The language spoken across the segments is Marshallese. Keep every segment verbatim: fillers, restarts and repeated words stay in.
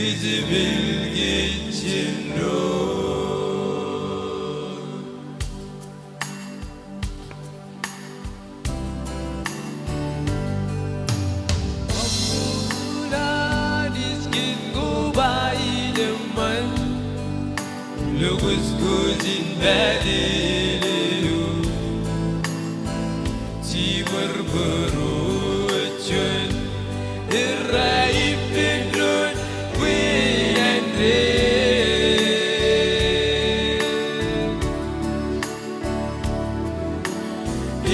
Kōjepel kōj jen doon. Anij kōn koba ilōṃṃan, logos ko jen pād ilo eō. Jimor bōro ej juon, errā ippān doon bwe en dān.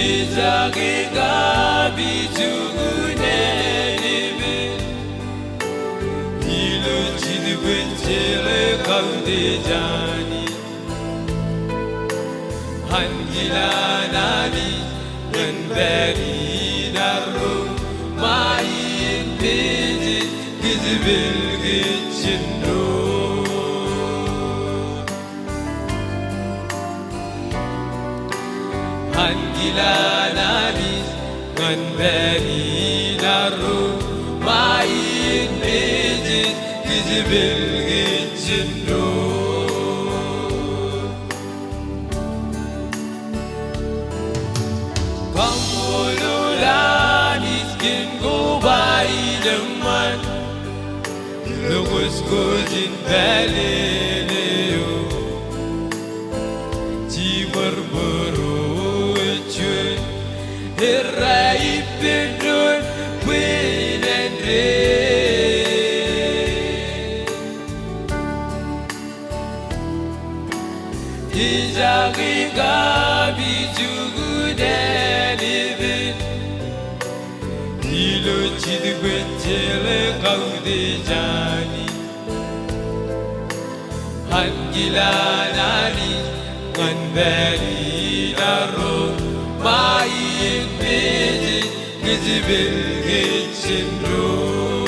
Ejake kapijukunen epen ilo jitōb bwe jeḷā kautiej Anij. Ankilaan Anij ñan pād in arro ṃae in Mejej, kōjepel kōj jen doon. Ankilaan Anij ñan pād in arro ṃae in Mejej, kōjepel kōj jen doon. Kaṃṃoolol Anij kōn koba ilōṃṃan, logos ko jen pād ilo eō. Jimor bōro ej juon, errā ippān doon bwe en dān. Ejake kapijukunen epen ilo jitōb bwe jeḷā kautiej Anij. Ankilaan Anij ñan pād in arro ṃae in Mejej, kōjepel kōj jen doon.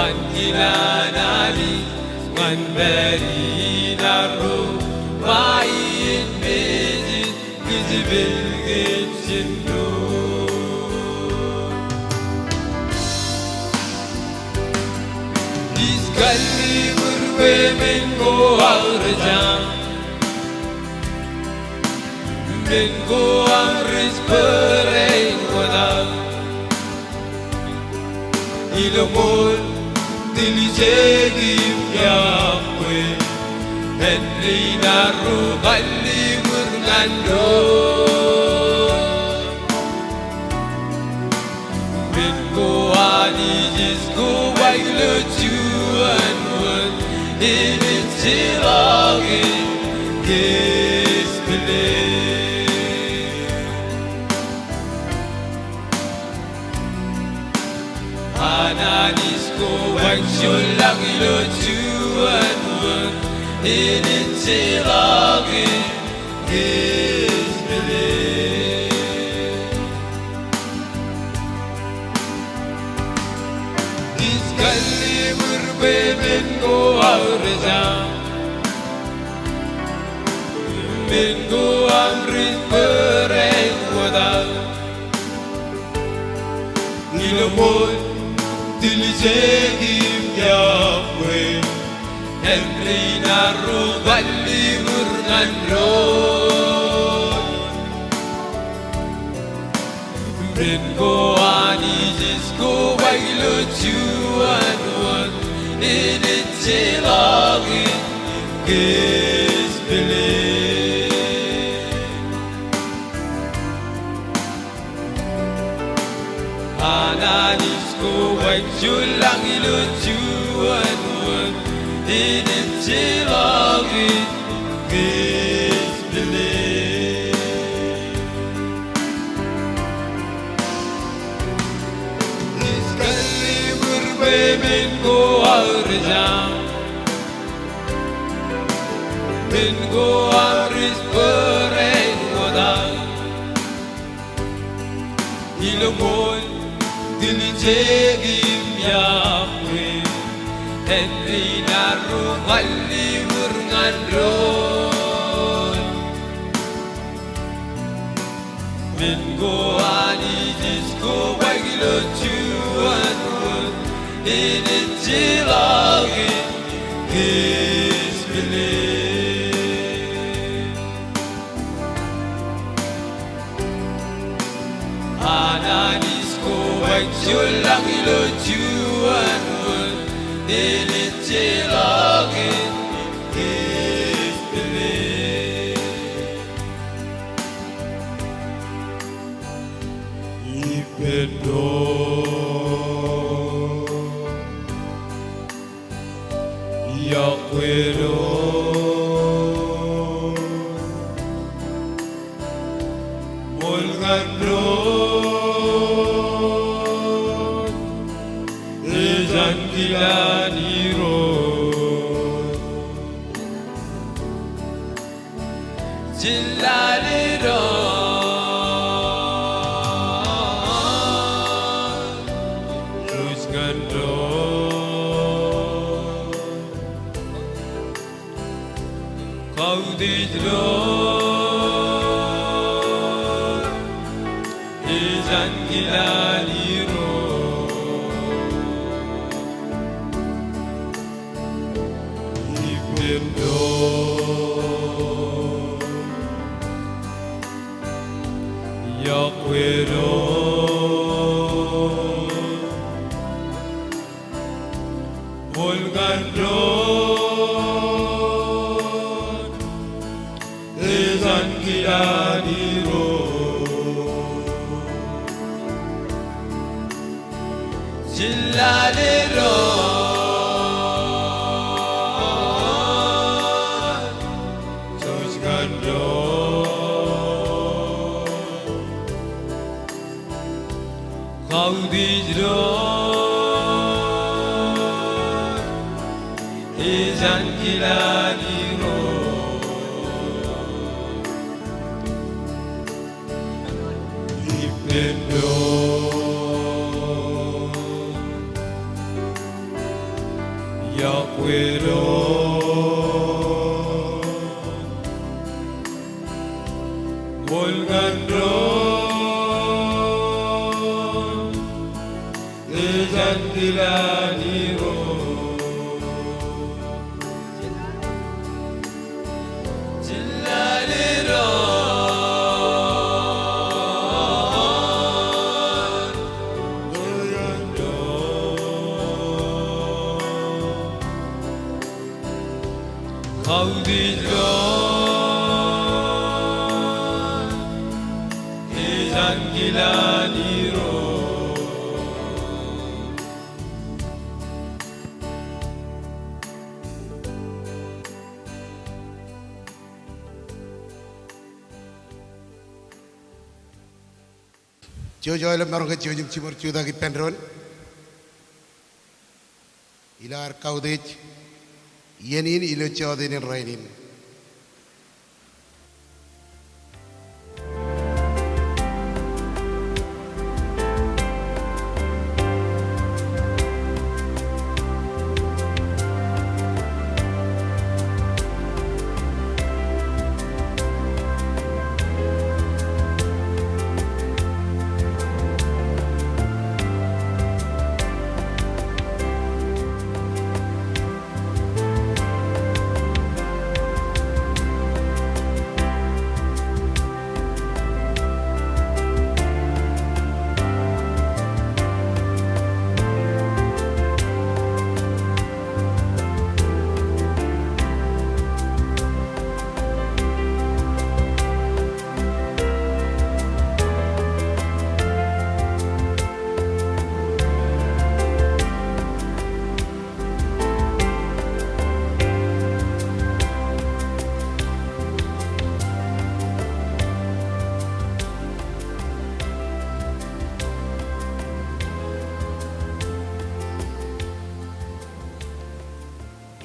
Ankilaan Anij ñan pād in arro ṃae in Mejej, kōjepel kōj jen doon. Ij kalliṃur bwe men ko aō rej aṃ. Men ko aṃ ri-bōrein wōt aō. Ilo ṃool tiljek im iọkwe, āindein arro kalliṃur ñan doon. Men ko Anij ej koba ilo juon wōt, enaaj jeḷọk in kōjepel. An Anij koba ej juon ḷọk ilo juon wōt, enaaj jeḷọk in kōjepel. Ij kalliṃur bwe men ko aō rej aṃ. Men ko aṃ ri-bōrein wōt aō. Ilo ṃool tiljek im iọkwe, āindein arro kalliṃur ñan doon. Men ko Anij ej koba ilo juon wōt, enaaj jeḷọk in kōjepel. An Anij koba ej juon ḷọk ilo juon wōt, enaaj jeḷọk in kōjepel. Ij kalliṃur bwe men ko aō rej aṃ. Men ko aṃ ri-bōrein wōt aō. Ilo ṃool tiljek im iọkwe, āindein arro kalliṃur ñan doon. Ko Anij ej kobaik ilo juon wōt, enaaj jeḷā ke kōjepel. An Anij kobaik joḷọk ilo juon wōt, enaaj jeḷā ke kōjepel. Ippān doon, iọkwe doon, ṃool ñan doon, ej ankilaan Irooj. Jen lale doon, jouj ñan doon. Koutiej doon, ej ankilaan Irooj. Ippān doon, iọkwe doon, ṃool ñan doon, ej ankilaan Irooj. Jen lale doon, jouj ñan doon. Koutiej doon, ej ankilaan Irooj. Ippān doon, iọkwe doon, ṃool ñan doon, ej ankilaan Irooj. Jen lale doon, ṃool ñan doon. Koutiej doon, ej ankilaan Irooj. Jouj aolep maroñ ke jouj im jibor jutak ippān doon. Ilo ad koutiej iien in ilo jọteen in rainin.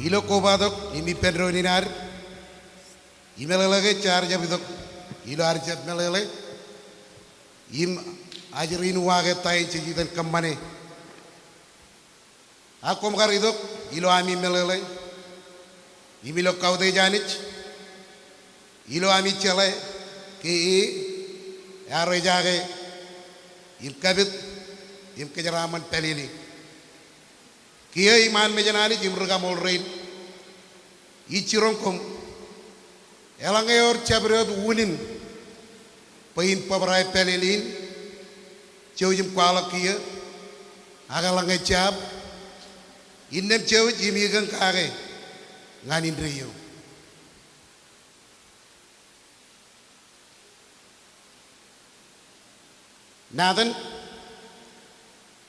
Ilo kobatok im ippān doon in ad, imeḷeḷe ke jaar jab itok ilo ad jab meḷeḷe im ajri in uwaak e ta in jej iten kōṃṃane. Ak koṃ kar itok ilo ami meḷeḷe im ilo koutiej Anij, ilo ami jeḷā ke e ear ejaake in kapit im kōjeraaṃṃan pālele. Kiiō iṃaan mejān Anij im ri kaṃool rein, ij jiroñ koṃ, eḷaññe ewōr jabdewōt unin bwe in bōbrae pālele in, jouj im kwaḷọk kiiō, ak eḷaññe jab, innām jouj im ikōñ kake ñan indeeo. Nathan,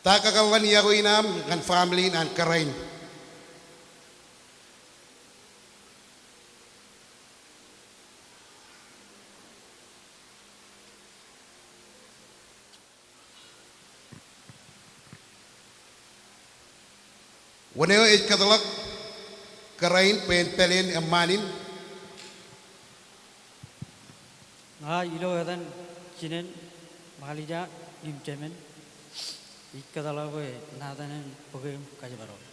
ta kakōḷḷan iọkwe in aṃ ñan family in an kōrā in? Wōn eo ej kōtḷọk kōrā in bwe en pāleen eṃṃaan in? Ña ilo etan jinen Malija im jemān, ij kōtḷọk bwe Nathan en bōke im kōjparok.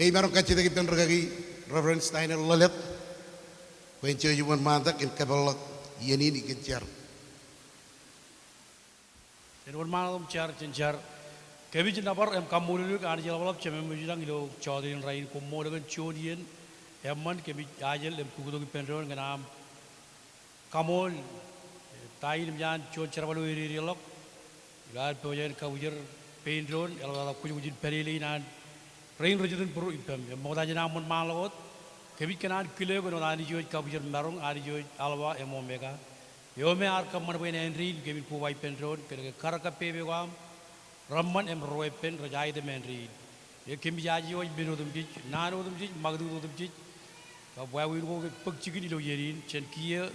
Ñe imaroñ kajjitōk ippān rikaki Reverend Steiner Ḷōḷḷap bwe en jouj im wōnṃaantak in kōpeḷḷọk iien in ikōn jar. Jen wōnṃaan otem jar, jen jar. Kōmij nōbar im kaṃṃoolol eok Anij eḷapḷap Jemem eo ilañ ilo jota in rainin, koṃṃool kōn juon iien eṃṃan kōmij ajeḷ im bōktok ippān doon ñan aṃ kaṃool, eh, ta in im jān juon jerbal eo ededeḷọk ilo ad pojak in kabwijer pein doon, eḷaptata kwōjkwōj in pālele in an rein rej iten būruon ippaṃ. Im ṃokta jān aṃ wōnṃaanḷọk wōt, kōmij kōṇaan kile eok kōn wōt Anij eo ej kabwijer maroñ, Anij eo ej Alpha im Omega, eo me ear kōṃṃan bwe en āindein kōmij koba ippān doon kōnke karōk kab pepe ko aṃ reṃṃan im ri-weeppān rej aetōm āindein. Im kōmij aje wōj men otemjej, naan otemjej, ṃakūtkūt otemjej, kab wāween ko ke bōk jikin ilo iien in, jān kiiō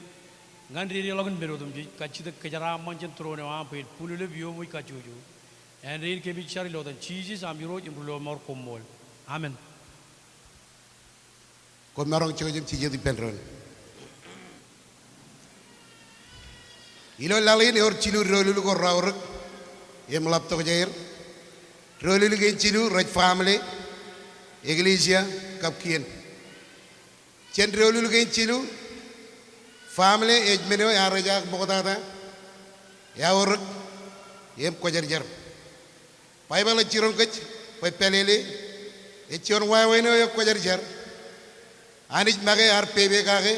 ñan dedeḷọkin men otemjej, kajjitōk kōjeraaṃṃan jān tūroon eo aṃ bwe en bulelep iuṃwij kajjojo. Āindein kōmij jar ilo etan Jisōs am Irooj im Rilọmọọr koṃṃool. Amen. Koṃ maroñ jouj im jijet ippān doon. Ilo laḷ in ewōr jilu doulul ko raorōk im ḷap tokjāer. Doulul kein jilu rej family, eklejia, kab kien. Jān doulul kein jilu, family ej men eo ear ejaak ṃoktata, eaorōk, im kwōjarjar. Baibōḷ ej jiroñ kōj bwe pālele ej juon wāween eo ekwōjarjar. Anij make ear pepe kake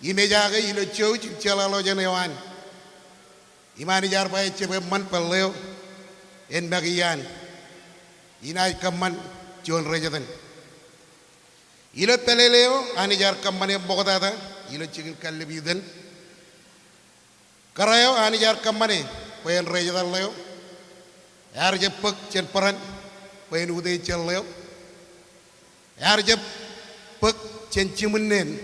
im ejaake ilo jouj im jeḷāḷọkjeṇ eo an. Im Anij ear ba ejjab eṃṃan bwe ḷeo en make iaan. Inaaj kōṃṃan juon ri-jetan. Ilo pālele eo Anij ear kōṃṃane ṃoktata ilo jikin kallib Iden. Kōrā eo Anij ear kōṃṃane bwe en ri-jetan ḷeo, ear jab bōk jān bōran bwe en utiej jān ḷeo. Ear jab bōk jān jiṃwin neen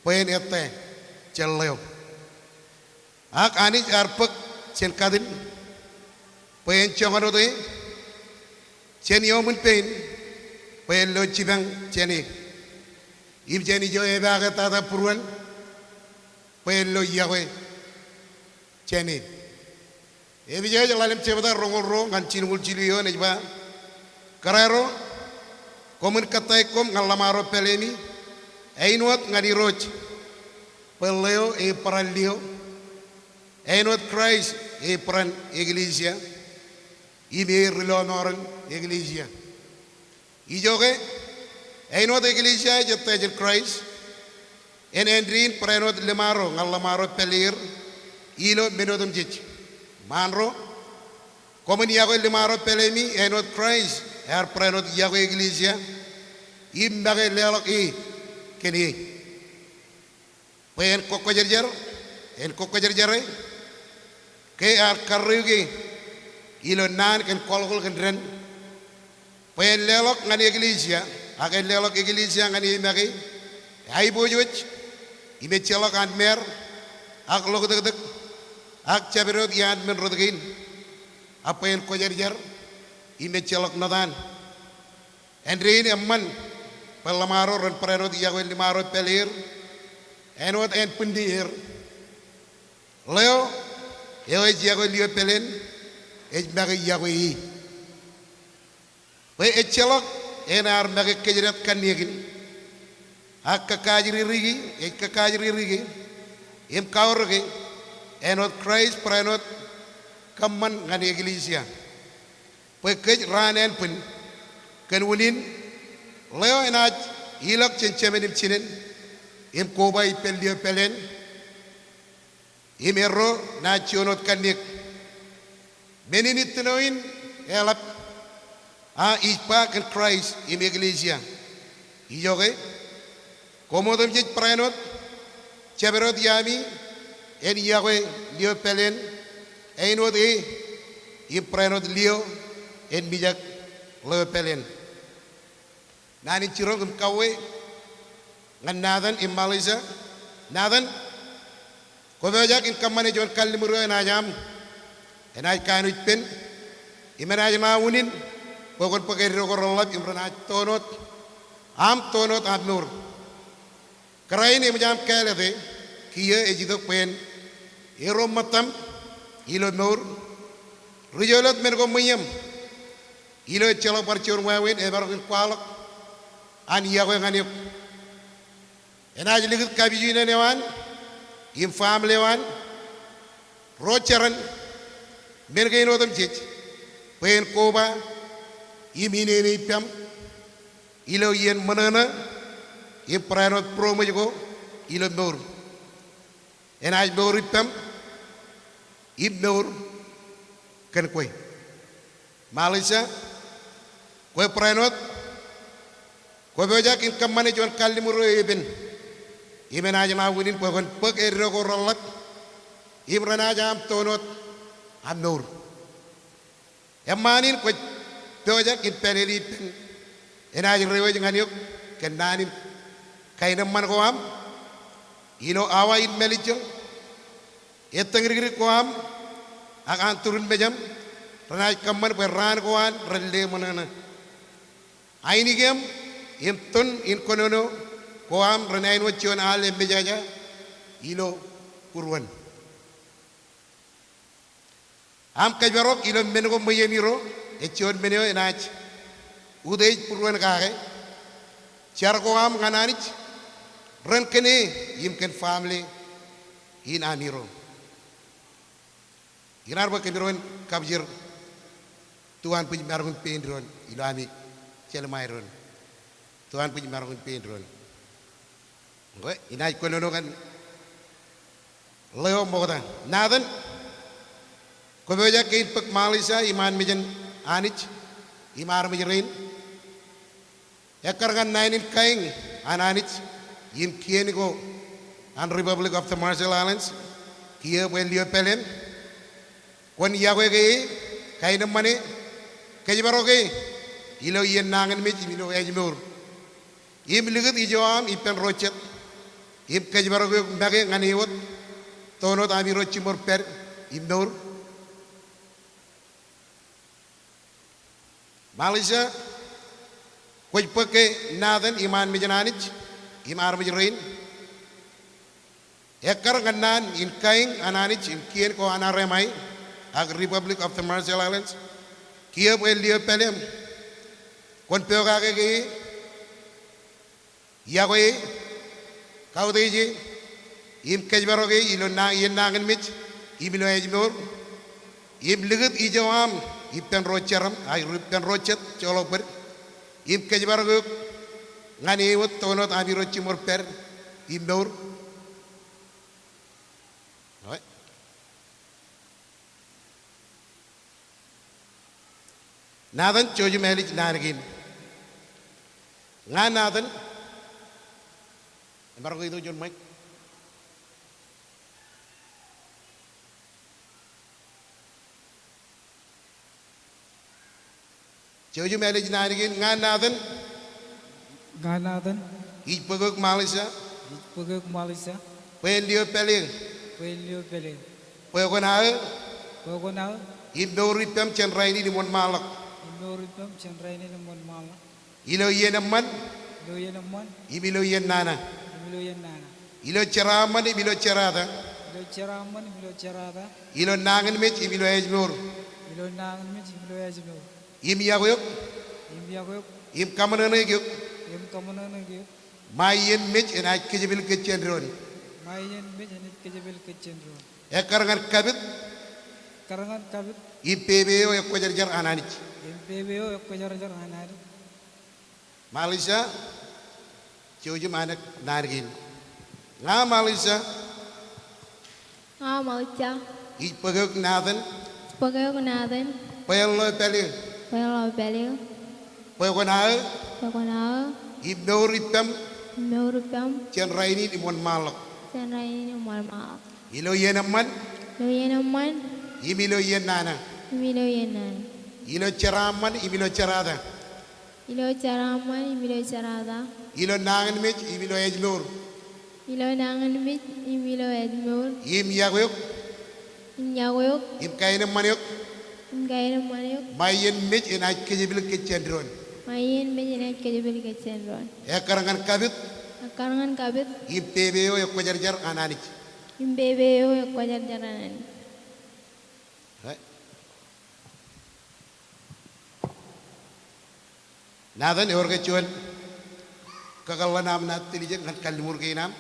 bwe en ettā jān ḷeo. Ak Anij ear bōk jān katin bwe en joñan ote jān iuṃwin pein bwe en lo jipañ jāne. Im jān ijo epaake tata būruon bwe en lo iọkwe jāne. Epesōs ḷalem jebta roñoul ruo ñan jilñuul jilu eoon ej ba, kōrā ro, koṃwin kōttāik koṃ ñan ḷōṃaro pālemi, āinwōt ñan Irooj, bwe ḷeo e bōran lio, āinwōt Kraist e bōran eklejia, im e ri-lọmọọren eklejia. Ijoke, āinwōt eklejia ej ettā jān Kraist, en āindein barāinwōt liṃaro ñan ḷōṃaro pāleer ilo men otemjej. Ṃaanro, koṃwin iọkwe liṃaro pālemi āinwōt Kraist ear barāinwōt iọkwe eklejia im make leḷọk e kōn e. Bwe en kwōkwōjarjar, en kwōkwōjarjare, ke ear karreoik e ilo naan kōn kwaḷọkḷọk in dān. Bwe en leḷọk ñan eklejia, ak en leḷọk eklejia ñan e make, aiboojoj im ejjeḷọk an mear ak ḷoktōktōk ak jabdewōt iaan men rot kein, ak bwe en kwōjarjar im ejjeḷọk ṇotaan. Āindein eṃṃan bwe ḷōṃaro ren barāinwōt iọkwe limaro pāleer āinwōt ānbwinnier. Ḷeo eo ej iọkwe lio pāleen ej make iọkwe e. Bwe ejjeḷọk enaaj make kōjdat kanniōkin ak kōkkaajreriki, ej kōkkaajreriki im kaorōke āinwōt Kraist barāinwōt kōṃṃan ñan eklejia. Bwe kōj raan ānbwin kōn unin, ḷeo enaaj ilọk jān jemān im jinōn im koba ippān lio pāleen, im erro naaj juon wōt kanniōk. Men in ittino in eḷap, a ij ba kōn Kraist im eklejia, ijoke, koṃ otemjej barāinwōt jabdewōt iaami en iọkwe lio pāleen āinwōt e, im barāinwōt lio en mijak ḷeo pāleen. Naan in jiroñ im kauwe ñan Nathan im Melissa. Nathan, kwō pojak in kōṃṃane juon kalliṃur eo enaaj aṃ, enaaj kanooj pen, im enaaj ṇa unin bwe kwōn bōk eddo ko reḷḷap im renaaj toon wōt aṃ, toon wōt aṃ mour. Kōrā in eṃōj aṃ kāālōte, kiiō ej itok bwe en erro ṃōttaṃ ilo mour, ri jolōt men ko ṃweieṃ, ilo ejjeḷọk bar juon wāween emaroñ in kwaḷọk an iọkwe ñan eok. Enaaj likūt kapijuknen eo an im family eo an, ro jeran, men kein otemjej, bwe en koba im inene ippaṃ ilo iien ṃōṇōṇō im barāinwōt būroṃōj ko ilo mour. Enaaj mour ippaṃ im mour kōn kwe. Melissa, kwe barāinwōt kwō pojak in kōṃṃane juon kalliṃur eo epen, im enaaj ṇa unin bwe kwōn bōk eddo ko reḷḷap im renaaj aṃ toon wōt aṃ mour. Eṃṃaan in kwōj pojak in pālele ippān, enaaj reiwōj ñan eok kōn naan in kaenōṃṃan ko aṃ ilo awa in mālejjoñ, ettōñdikdik ko aṃ ak an turin mejaṃ renaaj kōṃṃan bwe raan ko an ren le ṃōṇōṇō. Ainikieṃ im tun in kōnono ko aṃ ren āinwōt juon al eṃōjaja ilo būruon. Aṃ kōjparok ilo men ko ṃweieṃ Irooj, ej juon men eo enaaj utiej būruon kake. Jar ko aṃ ñan Anij ren kōn e im kōn family in aṃ Irooj. Ikōṇaan bwe kōmro en kapijor tuanbwij maroñ in pein doon ilo ami jelṃae doon. Tuanbwij maroñ in pein doon. Ñe inaaj kōnono kōn ḷeo ṃokta. Nathan, kwō pojak ke in bōk Melissa im an mejān Anij im armej rein. Ekkar ñan naan in kaeñ an Anij im kien ko an Republic of the Marshall Islands, kiiō bwe en lio pāleen. Kwōn iọkwe ke e, kaenōṃṃan e, kōjparok e ilo iien nañinmej im ilo ājmour. Im likūt ijo aṃ ippān ro jet im kōjparok eok make ñan e wōt, toon wōt aṃ Irooj jiṃor pād im mour. Melissa, kwōj bōk ke Nathan im an mejān Anij im armej rein. Ekkar ñan naan in kaeñ an Anij im kien ko an R M I ak Republic of the Marshall Islands, kiiō bwe en lio pāleeṃ. Kwōn pokake ke e, iọkwe e, kautiej e, im kōjparok e ilo na- iien nañinmej im ilo ājmour. Im likūt ijo aṃ ippān ro jeram, a, ippān ro jet joḷọk bōd, im kōjparok eok ñan e wōt, toon wōt aṃ Irooj jiṃor pād im mour. Nathan, jouj im ālij naan kein. Ña Nathan. Emaroñ ke itok juon mic? Jouj im ālij naan kein. Ña Nathan. Ña Nathan. Ij bōk eok Melissa. Bōk eok Ṃaḷisō. Bwe en lio pāleeō. Bwe en lio pāleeō. Bwe kwōn aō. Bwe kwōn aō. Im mour ippaṃ jān rainin im wōnṃaanḷọk. Im mour ippaṃ jān rainin im wōnṃaanḷọk. Ilo iien eṃṃan. Ilo iien eṃṃan. Im ilo iien nana. Im ilo iien nana. Ilo jeraaṃṃan im ilo jeraata. Ilo jeraaṃṃan im ilo jeraata. Ilo nañinmej im ilo ājmour. Ilo nañinmej im ilo ājmour. Im iọkwe eok. Im iọkwe eok. Im kaṃōṇōṇōik eok. Im kaṃōṇōṇōik eok. Ṃae iien mej enaaj kōjepel kōj jān doon. Ṃae iien mej enaaj kōjepel kōj jān doon. Ekkar ñan kapit. Ekkar ñan kapit. Im pepe eo ekwōjarjar an Anij. Im pepe eo ekwōjarjar an Anij. Ṃaḷisō, jouj im anek naan kein. Ña Ṃaḷisō. Ña Ṃaḷisō. Ij bōk eok Nathan. Ij bōk eok Nathan. Bwe en ḷo pāleeō. Bwe en ḷo pāleeō. Bwe kwōn aō. Bwe kwōn aō. Im mour ippaṃ. Im mour ippaṃ. Jān rainin im wōnṃaanḷọk. Jān rainin im wōnṃaanḷọk. Ilo iien eṃṃan. Ilo iien eṃṃan. Im ilo iien nana. Im ilo iien nana. Ilo jeraaṃṃan im ilo jeraata. Ilo jeraaṃṃan im ilo jeraata. Ilo nañinmej im ilo ājmour. Ilo nañinmej im ilo ājmour. Im iọkwe eok. Im iọkwe eok. Im kaenōṃṃan eok. Im kaenōṃṃan eok. Ṃae iien mej enaaj kōjepel kōj jān doon. Ṃae iien mej enaaj kōjepel kōj jān doon. Ekkar ñan kapit. Ekkar ñan kapit. Im pepe eo ekwōjarjar an Anij. Im pepe eo ekwōjarjar an Anij. Nathan, ewōr ke juon kakōḷḷan aṃ naaj tiljek ñan kalliṃur kein aṃ.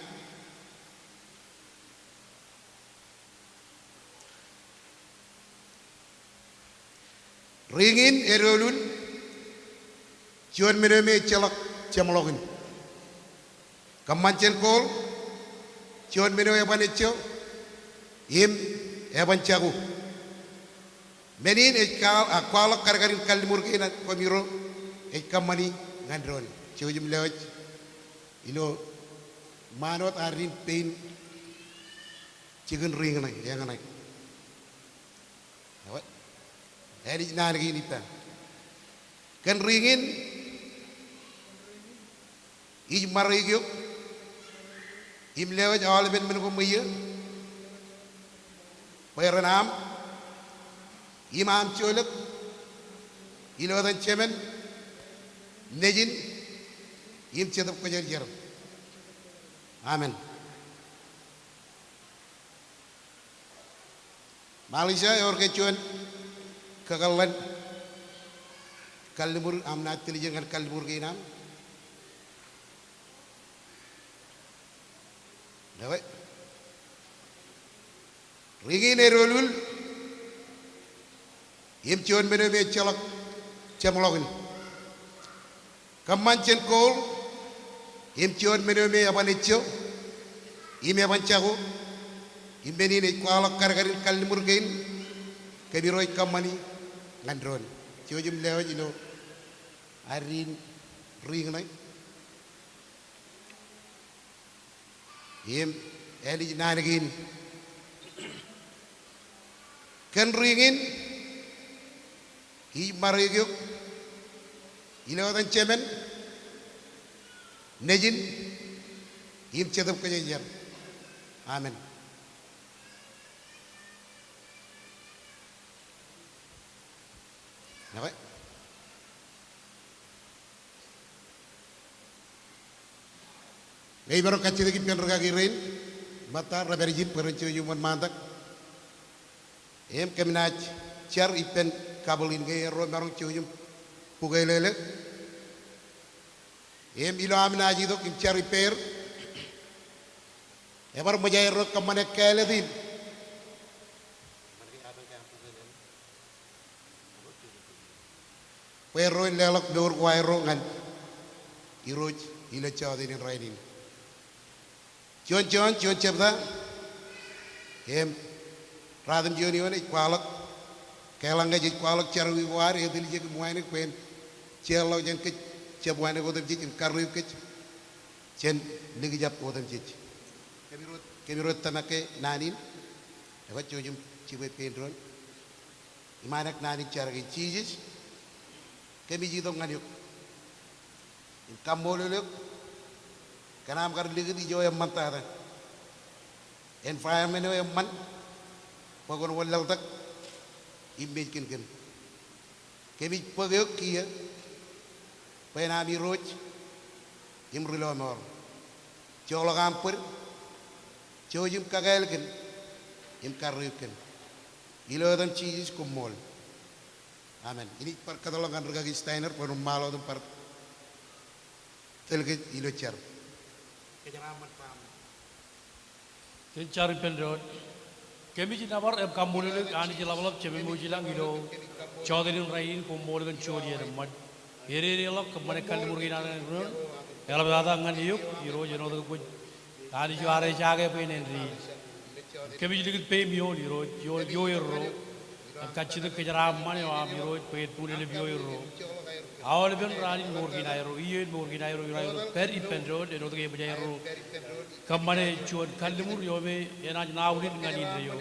Ring in edoulul juon men eo me ejjeḷọk jeṃḷọkin. Kōṃṃan jān gold, juon men eo eban ejjo, im eban jako. Men in ej ka-, a, kwaḷọk kadkadin kalliṃur kein an koṃiro ej kōṃṃani ñan doon. Jouj im lewōj ilo ṃaan wōt ad in pein jikin ring ṇe, eñṇe. Ewe, ālij naan kein ippa. Kōn ring in, ij ṃare eok, im lewōj aolepen men ko ṃweiie, bwe ren aṃ, im aṃ jolōt, ilo etan Jemān, Nejin, im Jetōb Kwōjarjar. Amen. Ṃaḷisō, ewōr ke juon kakōḷḷan kalliṃur aṃ naaj tiljek ñan kalliṃur kein aṃ? Ewe. Ring in edoulul im juon men eo me ejjeḷọk jeṃḷọkin. Kōṃṃan jān gold, im juon men eo me eban ejjo, im eban jako, im men in ej kwaḷọk kadkadin kalliṃur kein, kōmiro ej kōṃṃani ñan doon. Jouj im lewōj ilo ad in ring ṇe. Im ālij naan kein. Kōn ring in, ij ṃare eok, ilo etan Jemān, Nejin, im Jetōb Kwōjarjar. Amen. Ewe. Ñe imaroñ kajjitōk ippān rūkaki rein, ṃōtta rej pād ijin bwe ren jouj im wōnṃaantak. Im kōm naaj jar ippān couple in ñe erro maroñ jouj im bukwelele. Im ilo aṃ naaj itok im jar ippāer, ebar ṃōj aerro kōṃṃane kāālōt in. Bwe erro en leḷọk mour ko aerro ñan Irooj ilo jota in rainin. Juon Jon, juon jebta, im ruatimjuon eoon ej kwaḷọk, ke eḷaññe jej kwaḷọk jerọwiwi ko ad etiljek im wānōk bwe en jeorḷọk jān kōj, jab wānōk otemjej im karreoik kōj jān likjab otemjej. Kōmiro, kōmiro tōmak ke naan in, ekwe jouj im jibwe pein doon. Im anak naan in jar kein. Jisōs, kōmij itok ñan eok im kaṃṃoolol eok Kōn aṃ kar likūt ijo eṃṃantata. Environment eo eṃṃan bwe kwōn wanlaḷtak im mej kōn kōm. Kōmij bōk eok kiiō bwe en aṃ Irooj im ri-lọmọọr. Joḷọk aṃ bōd, jouj im kakāāl kōm im karreoik kōm. Ilo etan Jisōs koṃṃool. Amen. Inaaj bar kōtḷọk ñan rikaki Steiner bwe en ṃaal wōt im bar tōl kōj ilo jar. Kōn jar ippān doon. Kōmij nōbar im kaṃṃoolol eok Anij Ḷapḷap, Jemem eo ej ilañ, ilo jọteen in rainin. Koṃṃool kōn juon iien eṃṃan. Ededeḷọk kōṃṃane kalliṃur kein ad ñan doon. Eḷaptata ñan eok, Irooj, āinwōt ke kwōj Anij eo ear ejaake bwe en āindein. Kōmij likūt peim ioon Irooj, ioon ioerro. Im kajjitōk kōjeraaṃṃan eo aṃ Irooj bwe en buñlelep ioerro. Aolepen raan in mour kein aerro, iiō in mour kein aerro, ilo aerro pād ippān doon, āinwōt ke eṃōj aerro kōṃṃane juon kalliṃur eo me enaaj ṇa aolep ñan indeeo.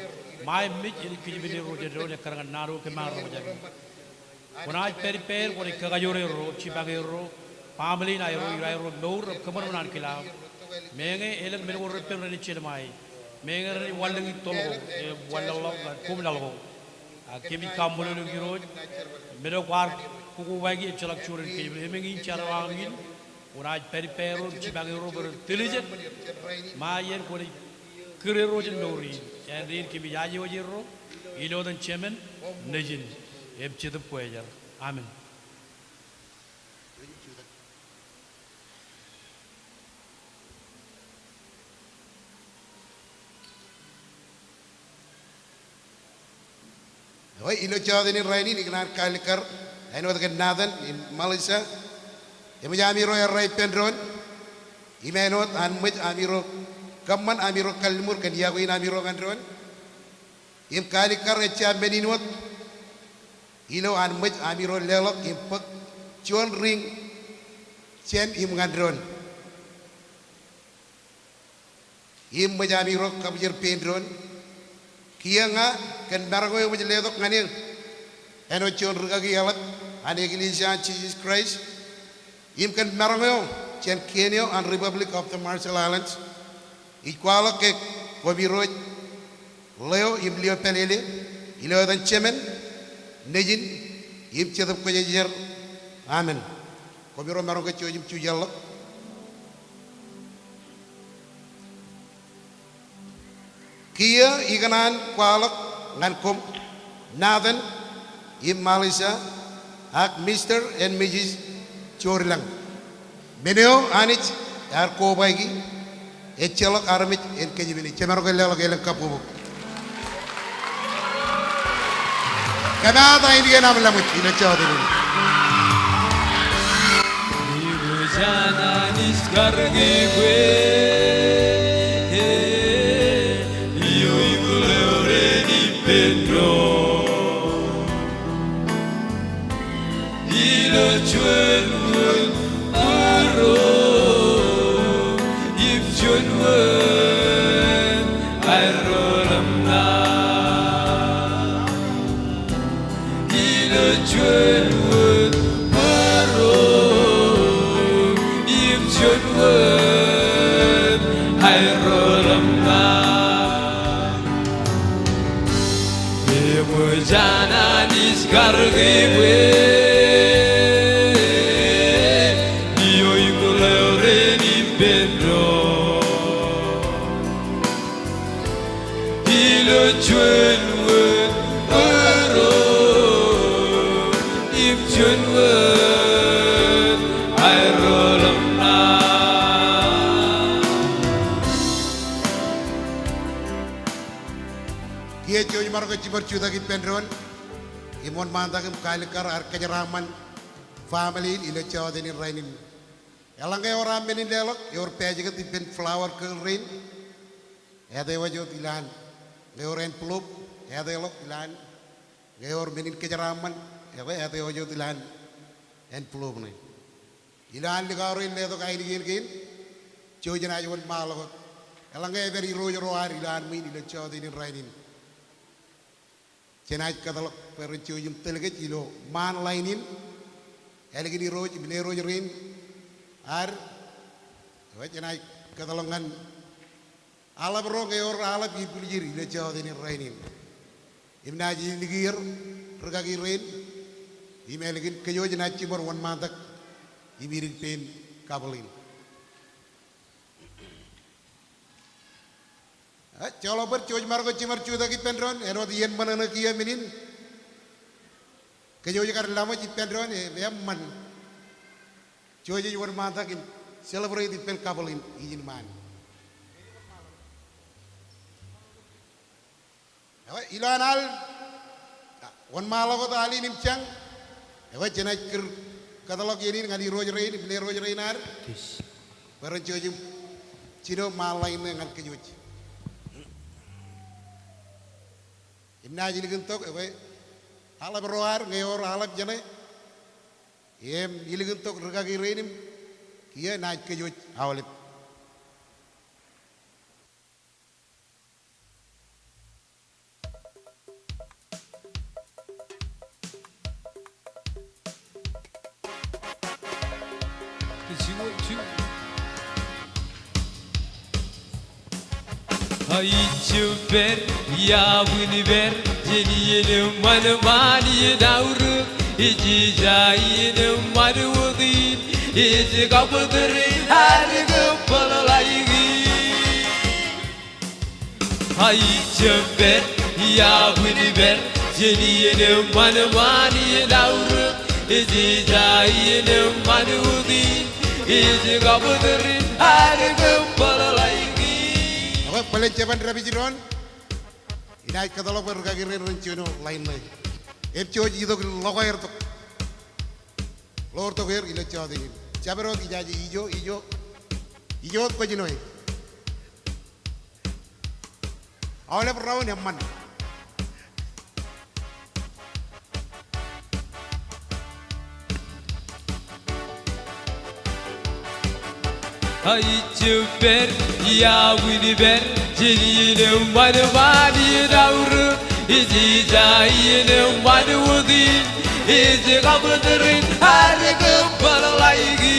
Ṃae mej enaaj kōjepel erro jān doon ekkar ñan naan eo kōm ar roñjake. Kwōnaaj pād ippāer, kwōnaaj kakajoor erro, jipañ erro, baaṃle in aerro, ilo aerro mour, im kōṃanṃan an kila. Meñe elōñ men ko repen renaaj jelṃae. Meñe renaaj wanlōñ in toḷ ko, im wanlaḷḷọk ñan koṃ laḷ ko. Ak kōmij kaṃṃoolol eok Irooj, men eo kwaar kokobaiki ejjeḷọk juon in kōjepel. Emōñ in, jar eo aṃ in, kwōnaaj pād ippāerro im jipañ erro bwe ren tōl jet. Ṃae iien kwōnaaj kūr erro jān mour in. Āindein kōmij aje wōj erro, ilo etan Jemān, Nejin, im Jetōb Kwōjarjar. Amen. Ekwe, ilo jọteen in rainin ikōṇaan kaalikkar āinwōt kōn Nathan im Melissa. Eṃōj amiro errā ippān doon. Im āinwōt an ṃōj amiro kōṃṃan amiro kalliṃur kōn iọkwe in amiro ñan doon. Im kaalikkar ejja men in wōt. Ilo an ṃōj amiro leḷọk im bōk juon ring jān im ñan doon. Im ṃōj amiro kabwijer pein doon. Kiiō ña kōn maroñ eo eṃōj letok ñan eō āinwōt juon rikaki eḷap an eklejia an Jisōs Kraist. Im kōn maroñ eo jān kien eo an Republic of the Marshall Islands. Ij kwaḷọk ke koṃ Irooj ḷeo im lio pālele, ilo etan Jemān, Nejin, im Jetōb Kwōjarjar. Amen. Koṃiro maroñ ke jouj im jujaḷḷọk. Kiiō ikōṇaan kwaḷọk ñan koṃ, Nathan im Melissa, ak Mister and Missus Jorilañ. Men eo Anij ear kobaiki, ejjeḷọk armej en kōjepel. Jemaroñ ke leḷọk elōñ kabbokbok. Kōmaat ainikien aṃ laṃōj ilo jọteen in. Iṃōj an Anij kar kibwe, eo im ḷeo ren ippān doon. Ilo juon wōt bōro im juon wōt aerro ḷōmṇak. Ilo juon wōt bōro im juon wōt aerro ḷōmṇak. Eṃōj an Anij kar kibwe, eo im ḷeo ren ippān doon. Ilo juon wōt bōro im juon wōt aerro ḷōmṇak. Kiiō jouj im maroñ ke jiṃor jutak ippān doon im wōnṃaantak im kaalikkar ad kōjeraaṃṃan family in ilo jọteen in rainin. Eḷaññe ewōr aṃ men in leḷọk, ewōr basket ippān flower girl rein, āt ewōj wōt ilowaan. Ñe ewōr envelope, āt eḷọk ilowaan. Ñe ewōr men in kōjeraaṃṃan, ekwe āt ewōj wōt ilowaan envelope ṇe. Ilowaan likao rein letok ainikien kein, jouj jenaaj wōnṃaanḷọk wōt. Eḷaññe epād irooj ro ad ilowaan ṃwiin ilo jọteen in rainin, jenaaj kōtḷọk bwe ren jouj im tōl kōj ilo ṃaan ḷain in. Ālikin irooj im lerooj rein ad Ekwe jenaaj kōtḷọk ñan aḷap ro ñe ewōr aḷap ej pūlijid ilo jota in rainin. Im naaj ilikier rūkaki rein im ālikin kōj wōj naaj jiṃor wōnṃaantak im idik pein couple in. Ej joḷọk bōd, jouj Marko, jiṃor jutak ippān doon, āinwōt iien ṃōṇōṇō kiiō men in. Kōj wōj kar laṃōj ippān doon, e, eṃṃan. Jouj ej wōnṃaantak in celebrate ippān couple in ijin ṃaan. Ekwe, ilowaan al, wōnṃaanḷọk wōt al in im jañ. Ekwe, jenaaj kūr kōtḷọk iien in ñan irooj rein im lerooj rein ad bwe ren jouj im jino ṃaan ḷain ṇe ñan kōj wōj. Im naaj ilikin tok, ekwe, aḷap ro ad ñe ewōr aḷap jeṇe. Im ilikin tok rūkaki rein im kiiō naaj kōj wōj aolep. Ij jab pād iabwin pād jān iien ṃanṃaan iien aorōk, ij ja iien ṃanṃaan wōt in, ij kabwitōk ri ad kōpeḷḷọk ḷaik in. Ij jab pād iabwin pād jān iien ṃanṃaan iien aorōk, ij ja iien ṃanṃaan wōt in, ij kabwitōk ri ad kōpeḷḷọk ḷaik in. Ekwe, bōlen jeban dāpij doon. Inaaj kōtḷọk bwe rūkaki rein ren jino ḷain ṇe. Im jouj itok ḷọk aer tok. Ḷoor tok er ilo jota in. Jabdewōt ijaje ijo, ijo. Ijo wōt kwōj jino e. Aolep round eṃṃan. Ij jab pād iabwin pād jān iien ṃanṃaan iien aorōk, ij ja iien ṃanṃaan wōt in, ij kabwitōk ri ad kōpeḷḷọk ḷaik in.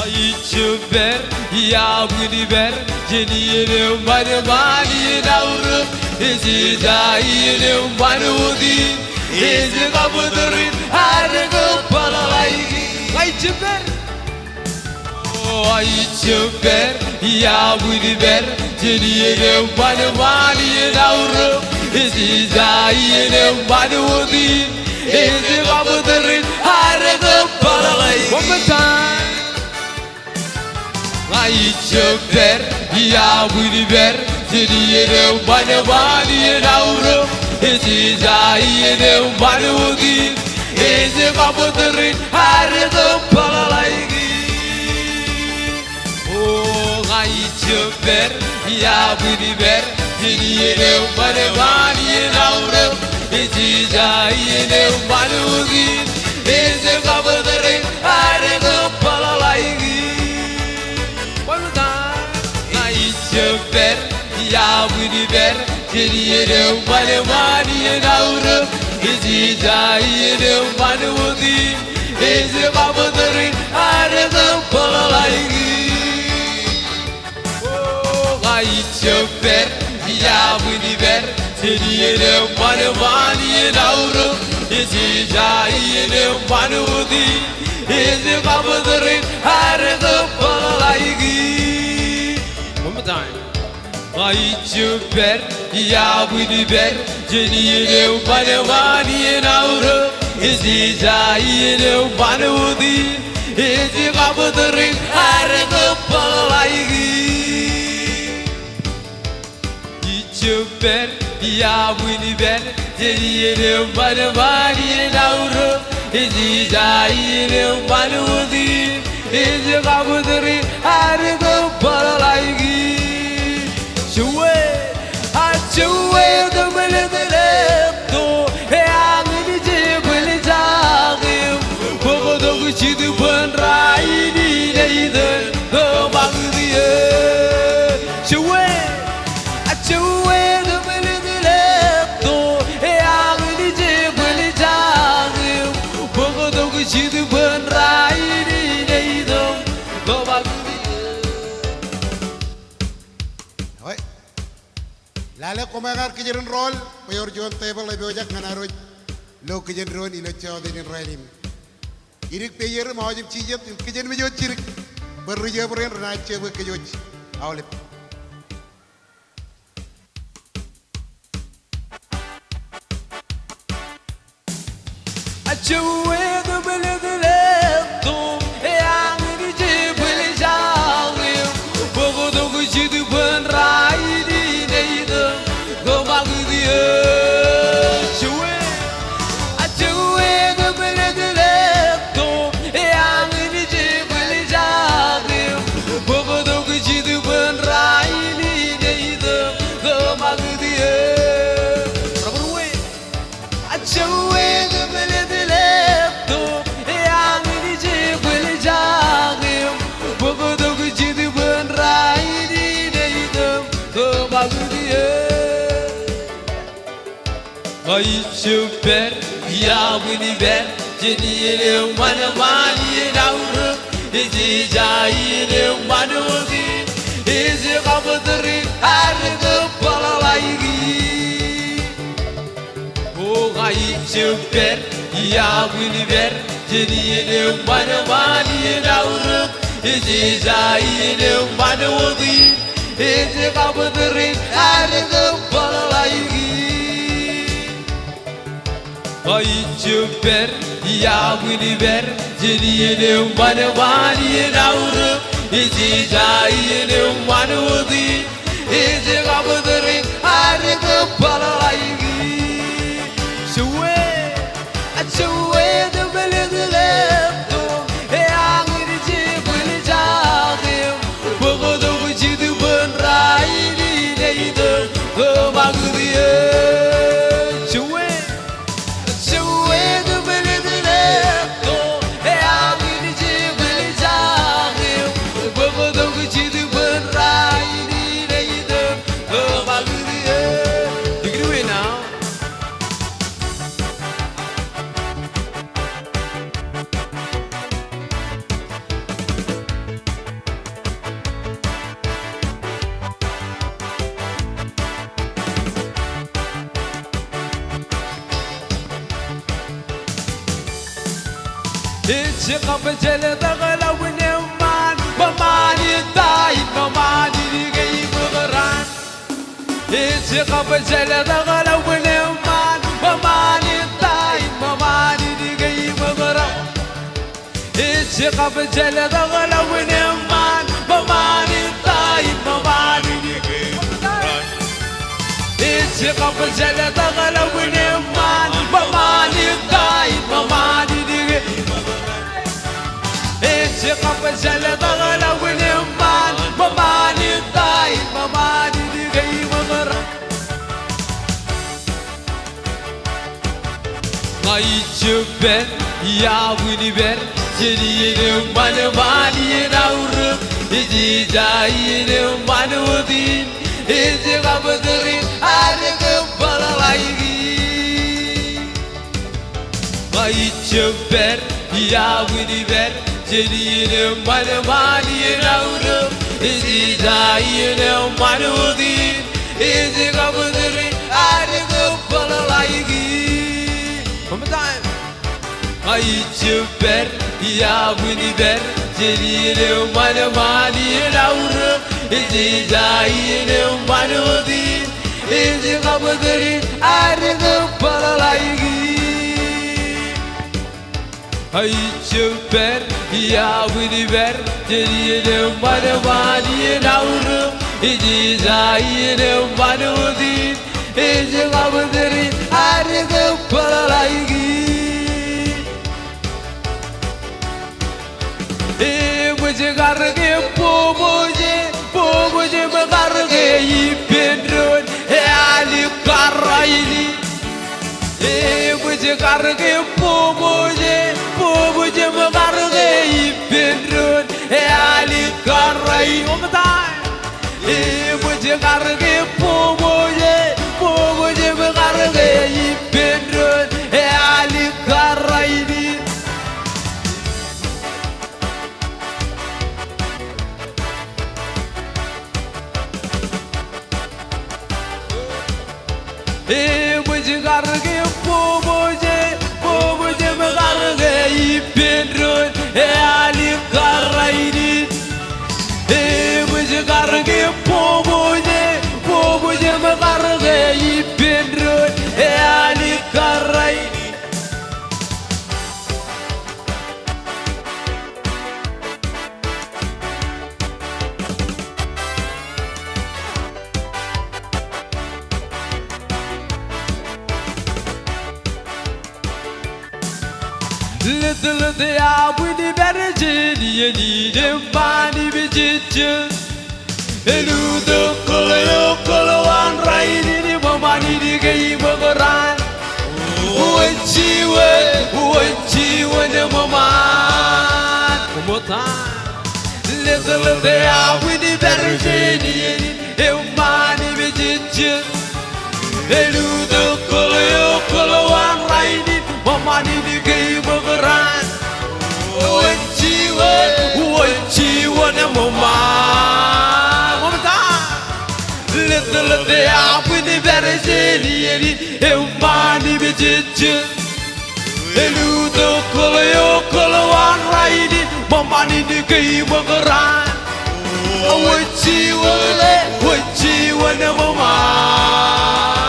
Ij jab pād iabwin pād jān iien ṃanṃaan iien aorōk, ij ja iien ṃanṃaan wōt in, ij kabwitōk ri ad kōpeḷḷọk ḷaik in. Ij jab pād. O, ij jab pād iabwin pād jān iien ṃanṃaan iien aorōk, ij ja iien ṃanṃaan wōt in, ij kabwitōk ri ad kōpeḷḷọk ḷaik in. One more time. Ij jab pād iabwin pād jān iien ṃanṃaan iien aorōk, ij ja iien ṃanṃaan wōt in, ij kabwitōk ri ad kōpeḷḷọk ḷaik in. O, ij jab pād iabwin pād jān iien ṃanṃaan iien aorōk, ij ja iien ṃanṃaan wōt in, ij kabwitōk ri ad kōpeḷḷọk ḷaik in. One more time. Ij jab pād iabwin pād jān iien ṃanṃaan iien aorōk, ij ja iien ṃanṃaan wōt in, ij kabwitōk ri ad kōpeḷḷọk ḷaik in. O, ij jab pād iabwin pād jān iien ṃanṃaan iien aorōk, ij ja iien ṃanṃaan wōt in, ij kabwitōk ri ad kōpeḷḷọk ḷaik in. One more time. Ij jab pād iabwin pād jān iien ṃanṃaan iien aorōk, ij ja iien ṃanṃaan wōt in, ij kabwitōk ri ad kōpeḷḷọk ḷaik in. Ij jab pād iabwin pād jān iien ṃanṃaan iien aorōk, ij ja iien ṃanṃaan wōt in, ij kabwitōk ri ad kōpeḷḷọk ḷaik in. Jewōt, a jewōt, eṃōj ḷe to, eañ in jebwil jañim, bōktok jitōb in rainin eitōn tōmak tier. Jewōt, a jewōt, eṃōj ḷe to, eañ in jebwil jañim, bōktok jitōb in rainin eitōn Lale koṃ ear kōjatdọọn rool bwe ewōr juon tebōḷ epojak ñan ad wōj ilo kijendoon ilo jota in rainin. Idik peier im aujim jijet im kijenmej wōt jidik bwe ri jabdewōt rein renaaj jab kōj wōj aolep. Ij jab pād iabwin pād jān iien eṃṃan ṃaan iien aorōk, ij ja iien eṃṃan wōt in, ij kab tūrin ad kōpeḷḷọk ijin. O, ij jab pād iabwin pād jān iien eṃṃan ṃaan iien aorōk, ij ja iien eṃṃan wōt in, ij kab tūrin ad kōpeḷḷọk ijin. Ij jab pād iabwin pād jān iien eṃṃan ṃaan iien aorōk, ij ja iien eṃṃan wōt in, ij kab tūrin ad kōpeḷḷọk ijin. Jue, jue, Ij kab jālōt ḷọk lọmọọr ṃaan, bwe ṃaan in ta in, bwe ṃaan in ke im ṃōk raan. Ij kab jālōt ḷọk lọmọọr ṃaan, bwe ṃaan in ta in, bwe ṃaan in ke im ṃōk raan. Ij kab jālōt ḷọk lọmọọr ṃaan, bwe ṃaan in ta in, bwe ṃaan in ke im ṃōk raan. Ij kab jālōt ḷọk lọmọọr ṃaan, bwe ṃaan in ta in, bwe ṃaan in ke im ṃōk raan. Ij kab jālōt ḷọk lọmọọr ṃaan, bwe ṃaan in ta in, bwe ṃaan in ke im ṃōk raan. Ij jab pād iabwin pād jān iien eṃṃan ṃaan iien aorōk, ij ja iien eṃṃan wōt in, ij kab tūrin ad kōpeḷḷọk ijin. Ij jab pād iabwin pād jān iien eṃṃan ṃaan iien aorōk, ij ja iien eṃṃan wōt in, ij kab tūrin ad kōpeḷḷọk ijin. One more time. Ij jab pād iabwin pād jān iien eṃṃan ṃaan iien aorōk, ij ja iien eṃṃan wōt in, ij kab tūrin ad kōpeḷḷọk ijin. Ij jab pād iabwin pād jān iien eṃṃan ṃaan iien aorōk, ij ja iien eṃṃan wōt in, ij kab tūrin ad kōpeḷḷọk ijin. Eṃōj kar ke bōbōje, bōbōje im kar ke ippān doon, ealikkar rainin. Eṃōj kar ke bōbōje, bōbōje im kar ke ippān doon, ealikkar rainin. One more time. Eṃōj kar ke bōbōje, bōbōje im kar ke ippān doon, ealikkar rainin. Eṃōj kar ke bōbōje, bōbōje im kar ke ippān doon, ealikkar rainin. Eṃōj kar ke bōbōje, bōbōje im kar ke ippān doon, ealikkar rainin. Lōtlōt eabwin pād jān iien in eṃṃaan im jejjet. Elutok kōḷ eo kōḷ waan rainin ṃōṃan in kein ṃōk raan. Wōn jiwōn, wōn jiwōn eṃṃaan. One more time. Lōtlōt eabwin pād jān iien in eṃṃaan im jejjet. Elutok kōḷ eo kōḷ waan rainin ṃōṃan in kein ṃōk raan. Wōn jiwōn, wōn jiwōn eṃṃaan. One more time. Lōtlōt eabwin pād jān iien in eṃṃaan im jejjet. Elutok kōḷ eo kōḷ waan rainin ṃōṃan in kein ṃōk raan. Wōn jiwōn, wōn jiwōn eṃṃaan.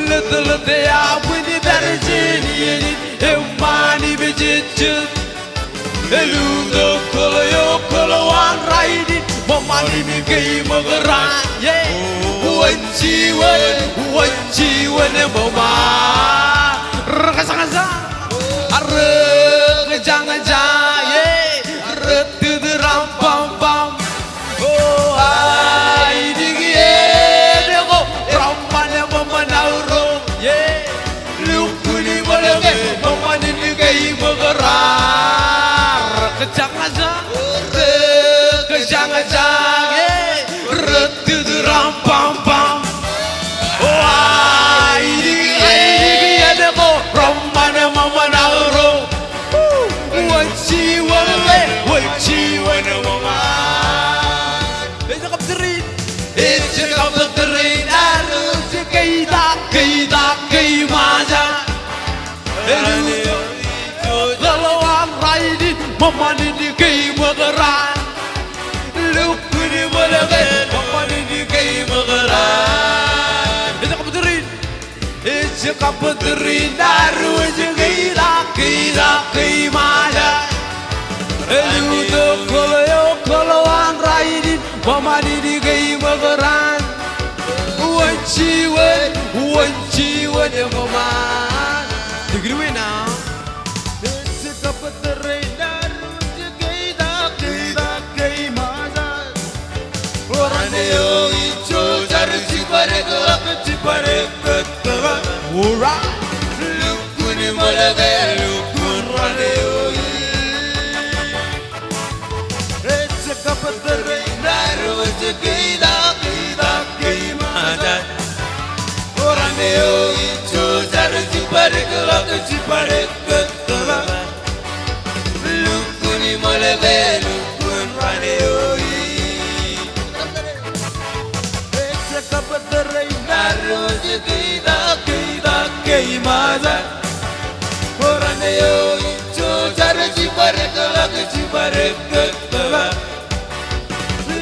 Lōtlōt eabwin pād jān iien in eṃṃaan im jejjet. Elutok kōḷ eo kōḷ waan rainin ṃōṃan in kein ṃōk raan. Yeah. Wōn jiwōn, wōn jiwōn eṃṃaan. Rekajañjañ. Rekajañjañ. Yeah. Retitiraṃ bam bam. O, ainikien ko reṃṃan eṃṃan aorōk. Yeah. Lukkuun ṃōḷ ke ṃōṃan in kein ṃōk raan. Rekajañjañ. Rekajañjañ. Yeah. Retitiraṃ bam bam. O, ainikien ko reṃṃan eṃṃan aorōk. Wōn jiwōn, wōn jiwōn eṃṃaan. Ej kab tōre in. Ej kab tōre in, arro ej keitak, keitak keiṃaja. Elutok kōḷ waan rainin ṃōṃan in kein ṃōk raan. Lukkuun ṃōḷ ke ṃōṃan in kein ṃōk raan. Ej kab tōre in. Ej kab tōre in, arro ej keitak, keitak keiṃaja. Elutok kōḷ eo kōḷ waan rainin ṃōṃan in kein ṃōk raan. Wōn jiwōn, wōn jiwōn eṃṃaan. Take it away now. Ej kab tōre in, arro ej keitak, keitak keiṃaja. Raan eo ijo jar jibadekḷọk, jibadekḷọk. All right. Lukkuun ṃōḷ ke, lukkuun raan eo i. Ej kab tōre in, arro ej keitak, keitak keiṃaja. Raan eo ijo jar jibadekḷọk, jibadekḷọk. Lukkuun ṃōḷ ke, lukkuun raan eo i. Ej kab tōre in, arro ej keitak, keitak keiṃaja. Raan eo ijo jar jibadekḷọk, jibadekḷọk.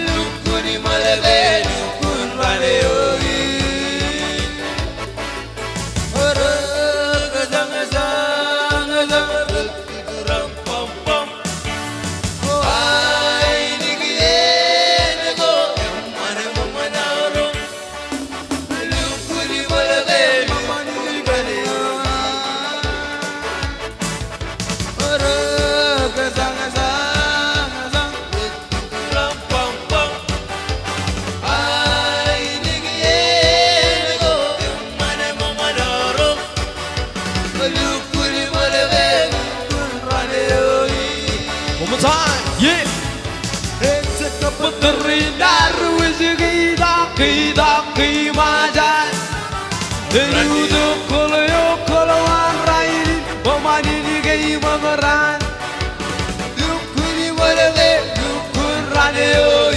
Lukkuun ṃōḷ ke, lukkuun raan eo i. One more time. Yeah. Ej kab tōre in, arro ej keitak, keitak keiṃaja. Elutok kōḷ eo kōḷ waan rainin ṃōṃan in kein ṃōk raan. Lukkuun ṃōḷ ke, lukkuun raan eo i.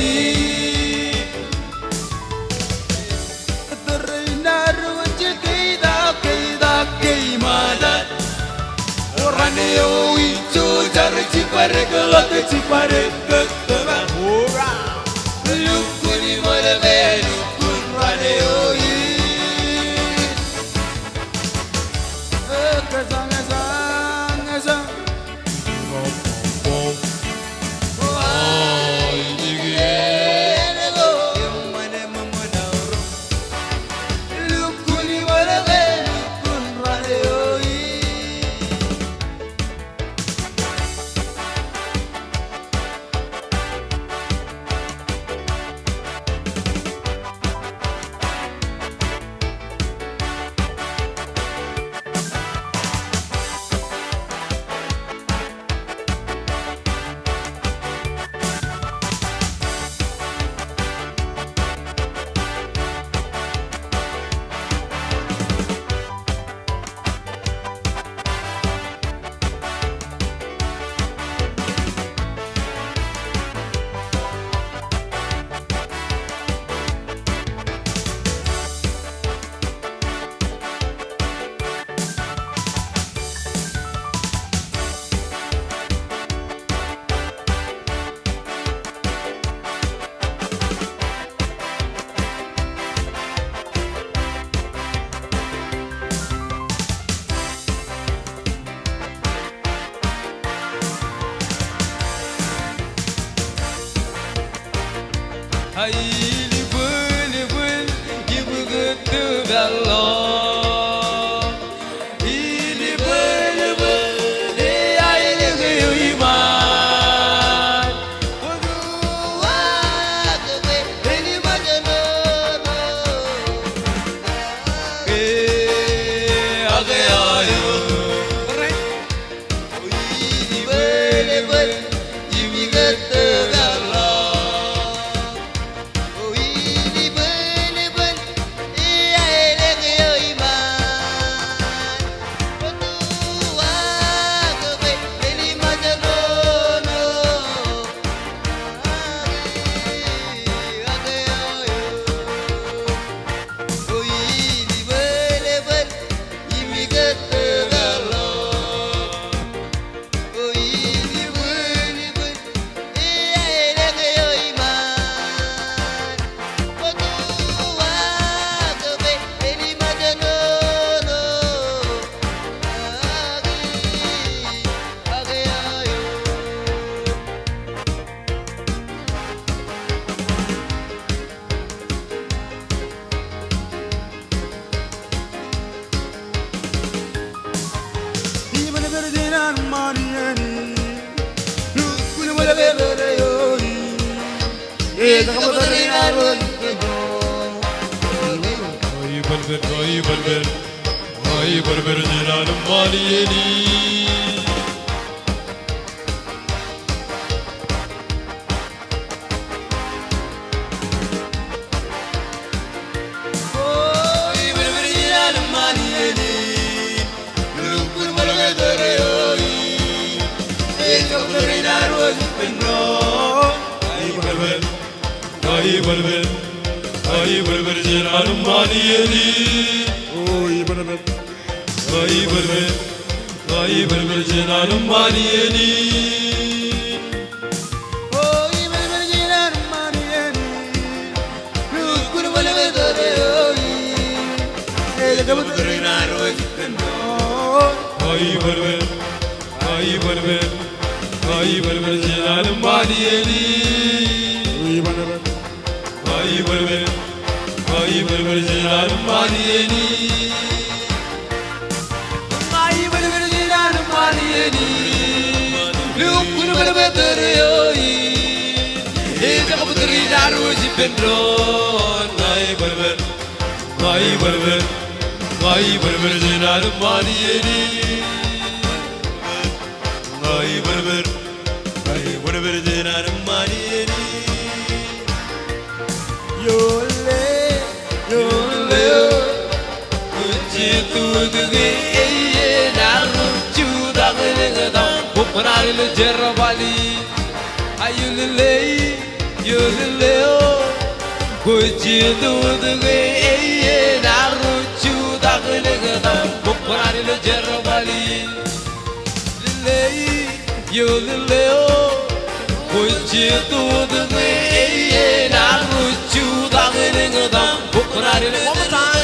One more time.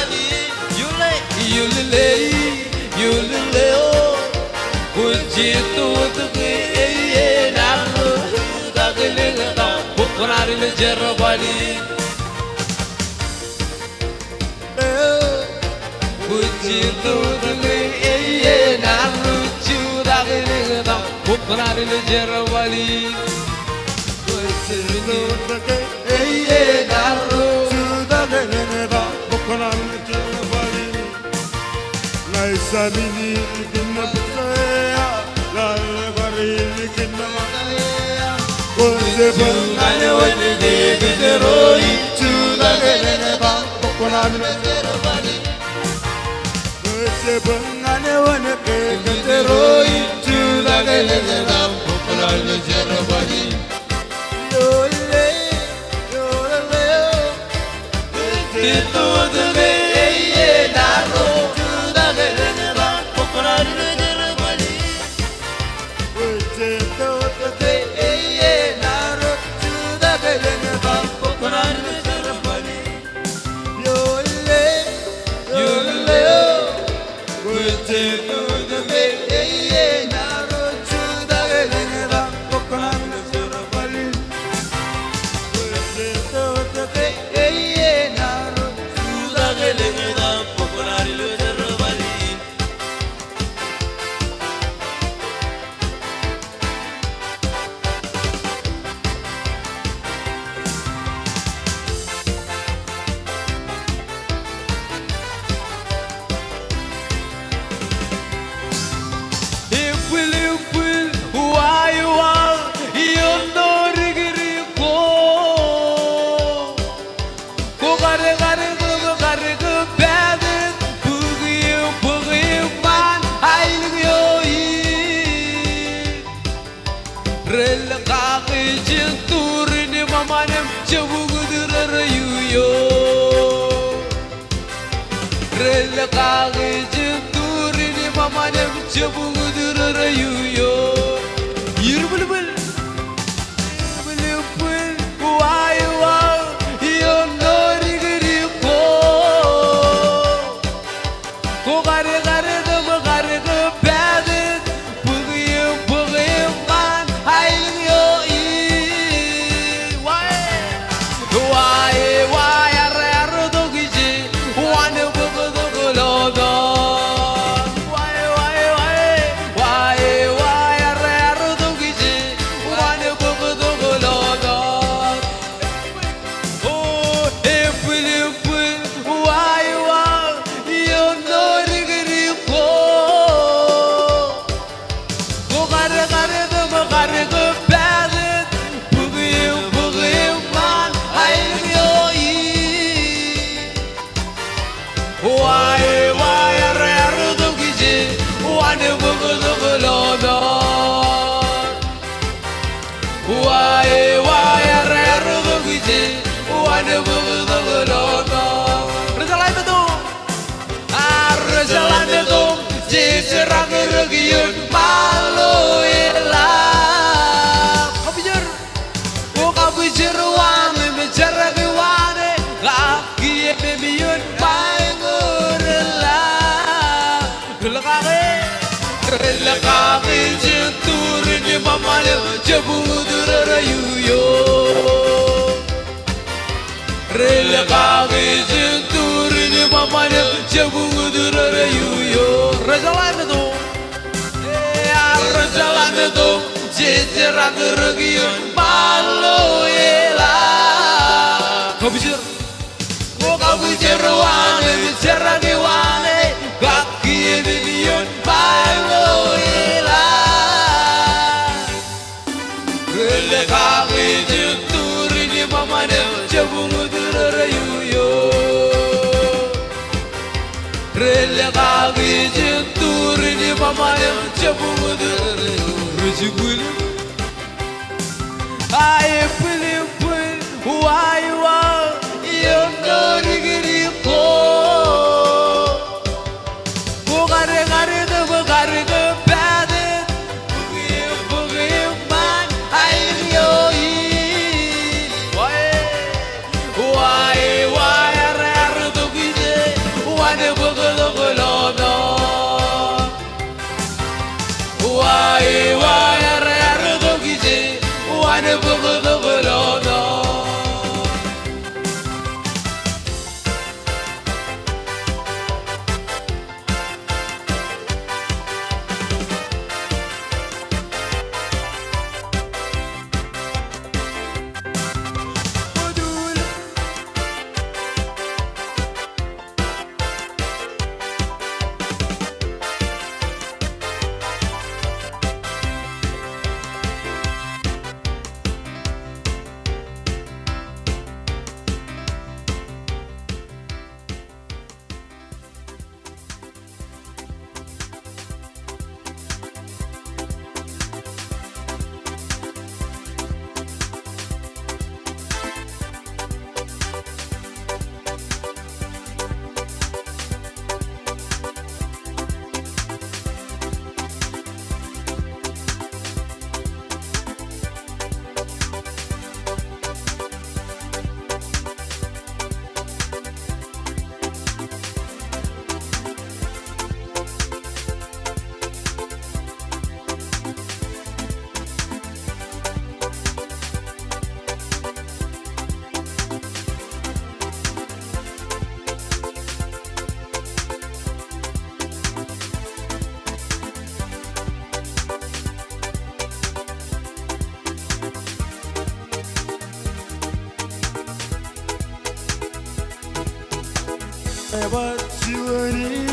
Ebar juon in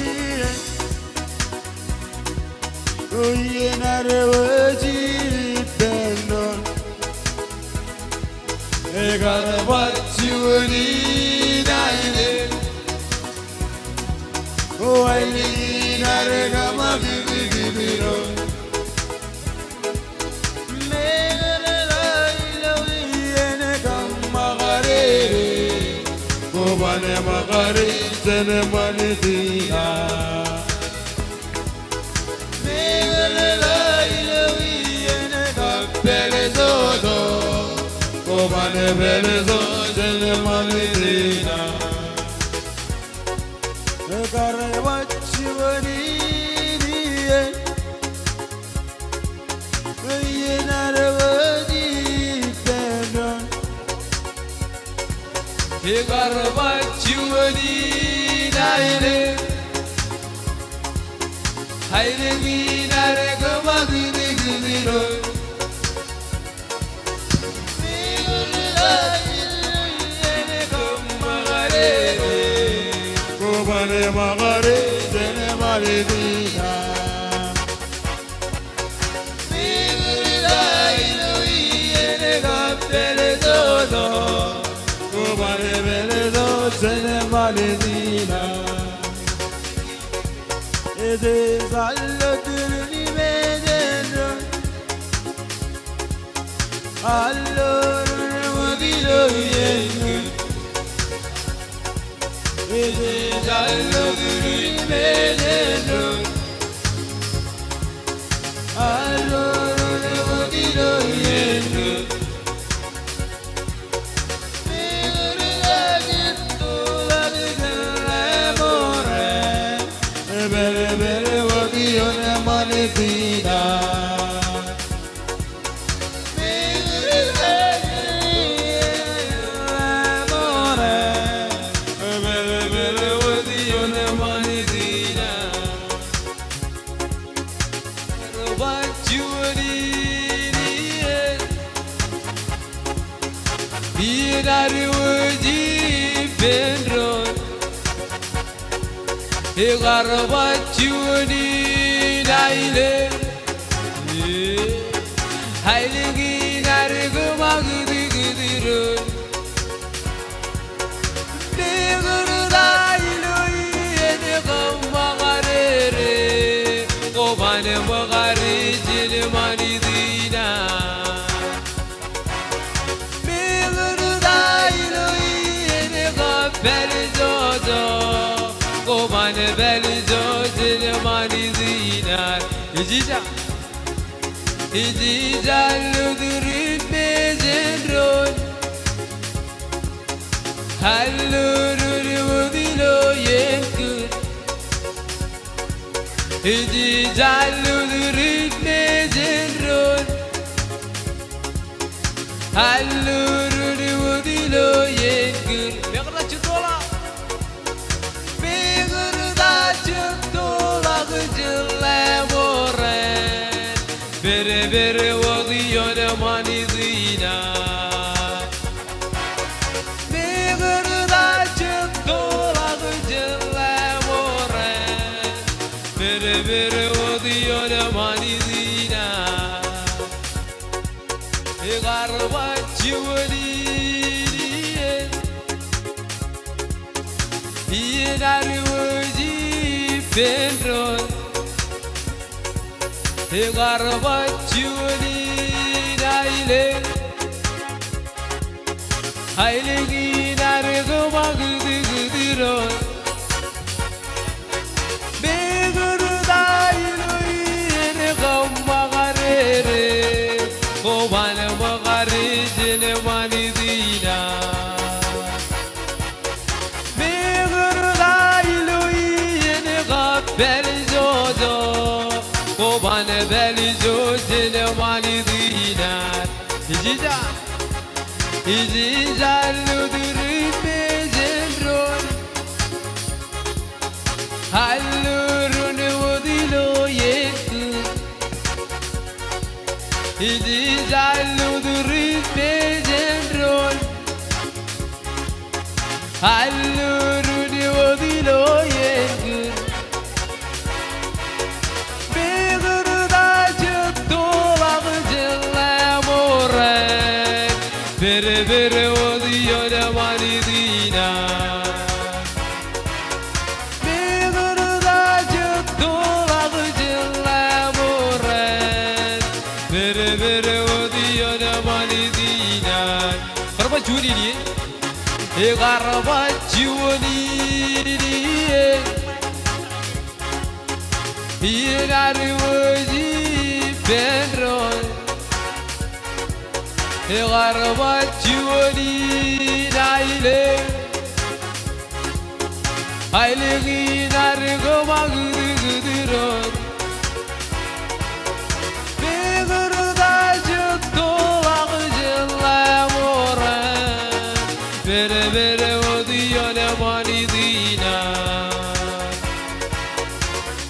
iien, o iien ad wōj ippān doon. Ekar bar juon in aelōñ, o aelōñ in ad kōṃakūt kūtdon. Meñe rej ilo iien kōṃṃakdede, kwōban ṃōkaj jān ṃanit in ad. Meñe rej ilo iien kōppāl jojo, kwōban pāl jojo jān ṃanit in ad. Ekar bar juon in iien, iien ad wōj ippān doon. Ekar bar juon in aelōñ, aelōñ in ad kōṃakūt kūtdon. Kwōban ṃōkaj jān ṃanit in ad. Kwōban pāl jojo jān ṃanit in ad. Ej jar ilo turin mejān doon. Alluruun wōt ilo iien kūr. Ej jar ilo turin mejān doon. Alluruun wōt ilo iien kūr. Meñe rej ituḷọk jeḷā ṃoran, pāl, pāl wōt ioon ṃanit in ad. Iien ad wōj ippān doon. Ekar bar juon in aelōñ. Aelōñ in ad kōṃakūt kūtdon. Meñe rej ilo iien kōṃṃakdede, kwōban ṃōkaj jān ṃanit in ad. Meñe rej ilo iien kōppāl jojo, kwōban pāl jojo jān ṃanit in ad. Ej jar. Ej jar ilo turin mejān doon. Alluruun wōt ilo iien kūr. Ej jar ilo turin mejān doon. Alluruun wōt ilo iien kūr. Meñe rej ituḷọk. Meñe rej ituḷọk jeḷā ṃoran, pād, pād wōt ioon ṃanit in ad. Meñe rej ituḷọk jeḷā ṃoran, pād, pād wōt ioon ṃanit in ad. Ekar bar juon in iien, iien ad wōj ippān doon. Ekar bar juon in aelōñ, aelōñ in ad kōṃakūt kūtdon. Meñe rej ilo iien kōṃṃakdede, kwōban ṃōkaj jān ṃanit in ad. Meñe rej ilo iien kōppāl jojo, kwōban pāl jojo jān ṃanit in ad. Ej jar. Ej jar ilo turin mejān doon. Alluruun wōt ilo iien kūr. Ej jar ilo turin mejān doon. Alluruun ioon eṃṃan itiinaaj. Meñe ri ta jittoḷọk jān Lamoran, pedped wōt ioon eṃṃan itiinaaj. Kar bar juon in ie. Ekar bar juon in ie. Inaaj wōj ippān doon. Ekar bar juon in aelōñ. Aelōñ in ear kōṃakūtkūt doon. Meñe ri ta jittoḷọk jān Lamoran, pedped wōt ioon eṃṃan itiinaaj.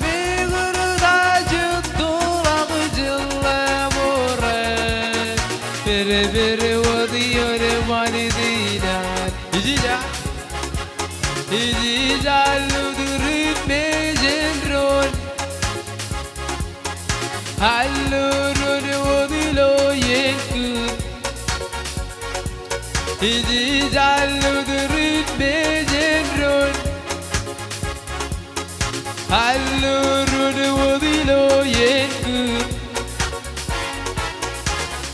Meñe ri ta jittoḷọk jān Lamoran, pedped wōt ioon eṃṃan itiinaaj. Ijija. Ijija alluturūṃ mejān doon. Alluturūṃ wōt ilo iien kūn. Ijija alluturūṃ mejān doon. Alluturūṃ wōt ilo iien kūn.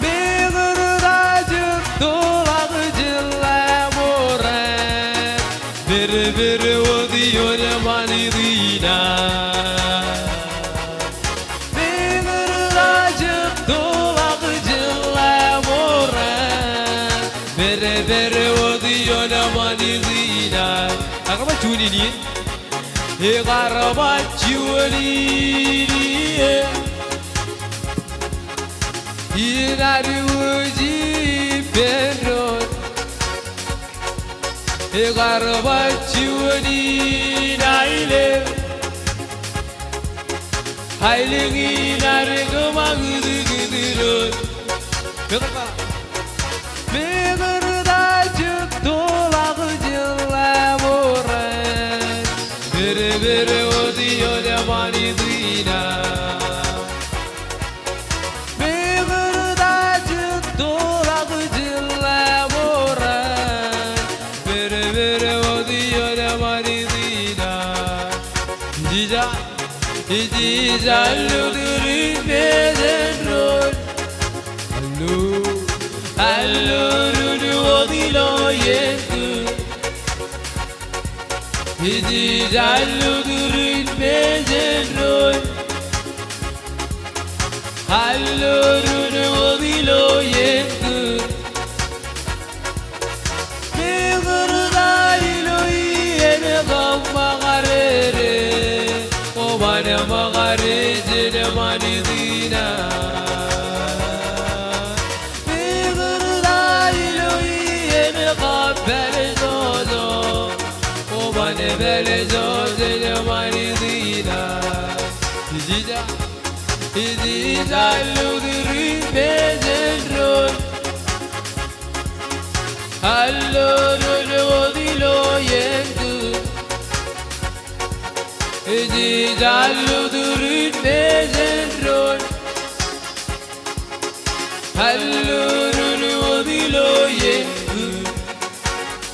Meñe ri ta jittoḷọk jān Lamoran, pedped wōt ioon eṃṃan itiinaaj. Meñe ri ta jittoḷọk jān Lamoran, pedped wōt ioon eṃṃan itiinaaj. Ak bar juon in ie. Ekar bar juon in ie. Inaaj wōj ippān doon. Ekar bar juon in aelōñ. Aelōñ in ear kōṃakūtkūt doon. Meñe ri ta jittoḷọk jān Lamoran, pedped wōt ioon eṃṃan itiinaaj. Meñe ri ta jittoḷọk jān Lamoran, pedped wōt ioon eṃṃan itiinaaj. Ijija. Ijija alluturūṃ mejān doon. Allu, alluturūṃ wōt ilo iien kūn. Ijija alluturūṃ mejān doon. Alluturūṃ wōt ilo iien kūn. Meñe ri ta ilo iien kōṃṃakdede, kwōban ṃakdede jān eṃṃan itiinaaj. Meñe ri ta ilo iien kōppāljojo, kwōban pāljojo jān eṃṃan itiinaaj. Ijija, ijija alluturūṃ mejān doon. Alluturūṃ wōt ilo iien kūn. Ijija alluturūṃ mejān doon. Alluturūṃ wōt ilo iien kūn.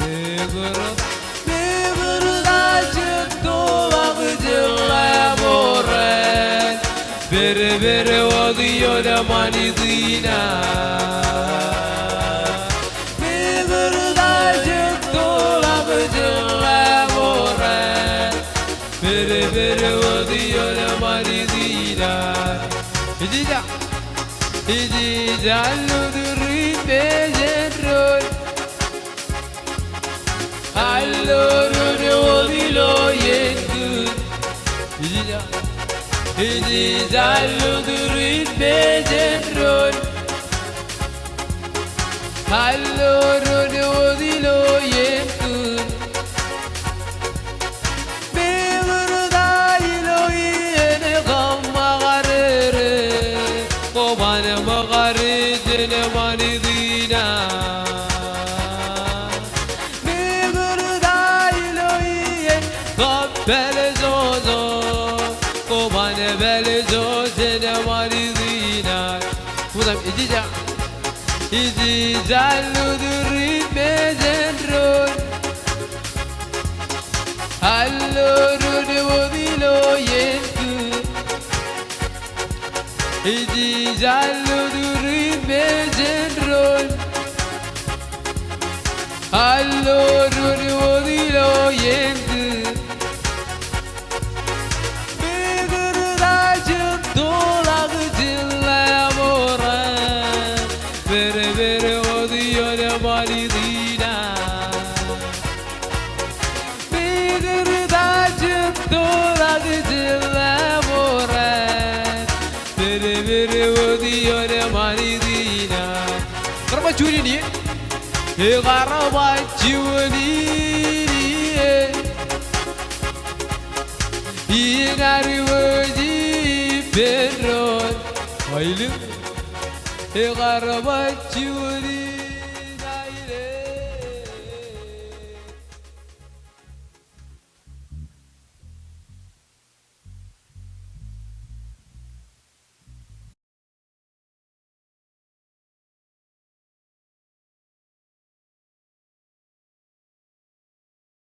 Meñe ri ta, meñe ri ta jittoḷọk jān Lamoran, pedped wōt ioon eṃṃan itiinaaj. Meñe ri ta jittoḷọk jān Lamoran, pedped wōt ioon eṃṃan itiinaaj. Ijija, ijija alluturūṃ mejān doon. Alluturūṃ wōt ilo iien kūn. Ijija, ijija alluturūṃ mejān doon. Alluturūṃ wōt ilo iien kūn. Meñe ri ta ilo iien kōṃṃakdede, kwōban ṃakdede jān eṃṃan itiinaaj. Meñe ri ta ilo iien kōppāljojo, kwōban pāljojo jān eṃṃan itiinaaj. Ijija, ijija alluturūṃ mejān Alloruun wōt ilo ānbwin. Ij jar ilo turin mejān doon. Alloruun wōt ilo ānbwin. Mekarta jān toḷak jān ḷaboran. Pere pere wōt ioon ṃanit in. Mekarta jān toḷak jān ḷaboran. Pere pere wōt ioon ṃanit in. Kar bar juon in. Ekar bar juon in. Inaaj wōj ippān doon. Aelōñ. Ekar bar juon in.